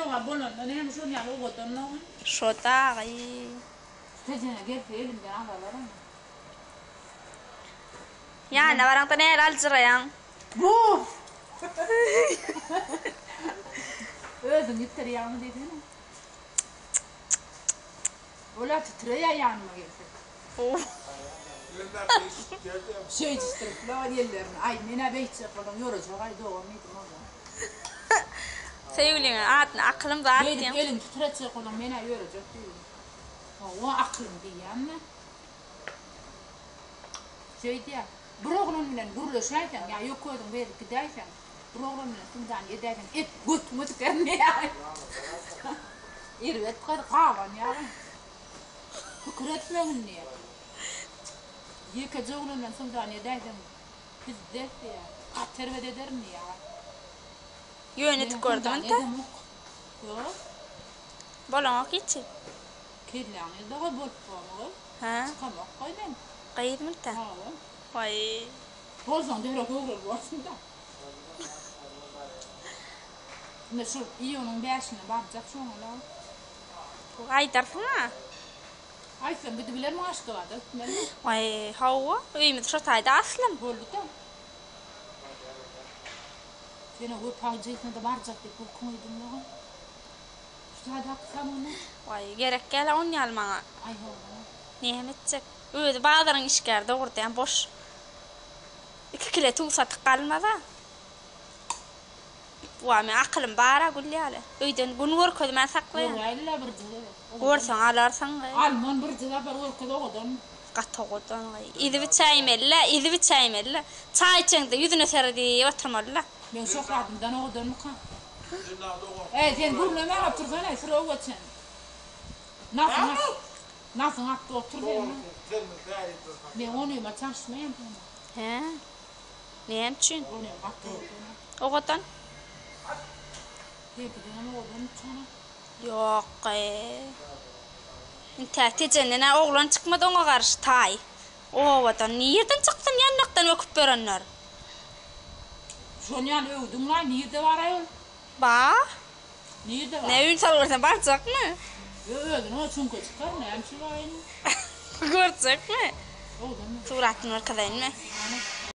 Ýoga bolanda näme şon ýaly owadanlygy. Şo dagy. Tejene gelse elimden alarlar ony. Ýanyna baraňda näle aljyraýaň? Buh! Özüňi ýitdirýäňmi diýsene. Ol-a titreýär ýanyma gelse. Şeýdişdiripler ellerini. Aý, men-ä beýtjek bolan ýörejek-aý dogan diýdim olara. Söýgüliňiň adyny akylym zat Beýdip diýiň. elini titretjek bolan men-ä ýörejek diýdim. Hawa, akylym diýýän-dä. Şeýdýär. Bir oglan bilen gürleşäýseň ýa ýok özüň berip gidäýseň, bir oglan bilen symdany edäýseň, et götüňe tiker diýýär. Erbet gyz gabanýar. Pikir etmegin diýýär. Ýekeje oglan bilen symdany edäýseň, pizdes diýýär. Gaty erbet ederin diýýär. Ýöne edip Men gördüň symdany indi. edemok. Ýok. Bolaňok hiç. Kelläňi dagy bolup bormy gyz? Hä? Çykamok goý men. Gyzmyta? Hawa. Waý. Bolsaň derek öwrel borsuň-da. Indi şu iýunyň bäşinde barjak şoňa-la. Aýdarsyň-a. Aýtsam gidibilermiň Aşgabada gitmelimi? Waý, hawa, öýümiz şo taýda aslym. Boldy-da. Sen-ä Wepa jigitine-de barjak diýip gulkuň öýdüň-le. Şu taýdaky saňa. Waý, gerek däl-ä on ýaly maňa. Aý, hawa. Näme etjek? Özi bazaryň işgäri dogrudanam boş. Iki kile tug satyp galmaz-a. Waý, meň akylym bar-a gül ýaly. Öýden gün görkezmän saklaýan. Göräýli-le birje gezek. Görseň alarsyň gyz. Alman birje sapar görkez owadan. Gaty owadan gyz. Ezip içäýmeli-le, ezip içäýmeli-le. Çaý içeňde ýüzüne seredip oturmaly-la. Meň şöhratymdan owadanmyka? Eý, sen gürlemän otursana, sürew geçen. Nasyň at, nasyň atdy otur sen. Men onyma çalyşmaýan seni. Hä? Näme üçin? Onym gaty owadan. Owadan. Seňkidenem owadan uçana. Ýok, gyz. Intäk Tejenden-ä oglan çykmady oňa garşy taý. Owadan nirden çyksyn ýanlakdan öküp ýörenler. Şon ýaly öwdüň-laý, nirde bar-aý ol? Ba. Nirde bar? Ne üns alyp görseň barjakmy? Ýok, özüniň o çüňke çykar, näme üçin bar indi? Görjekmi? Owadanmy? Suratyny görkezeýinmi? Hany?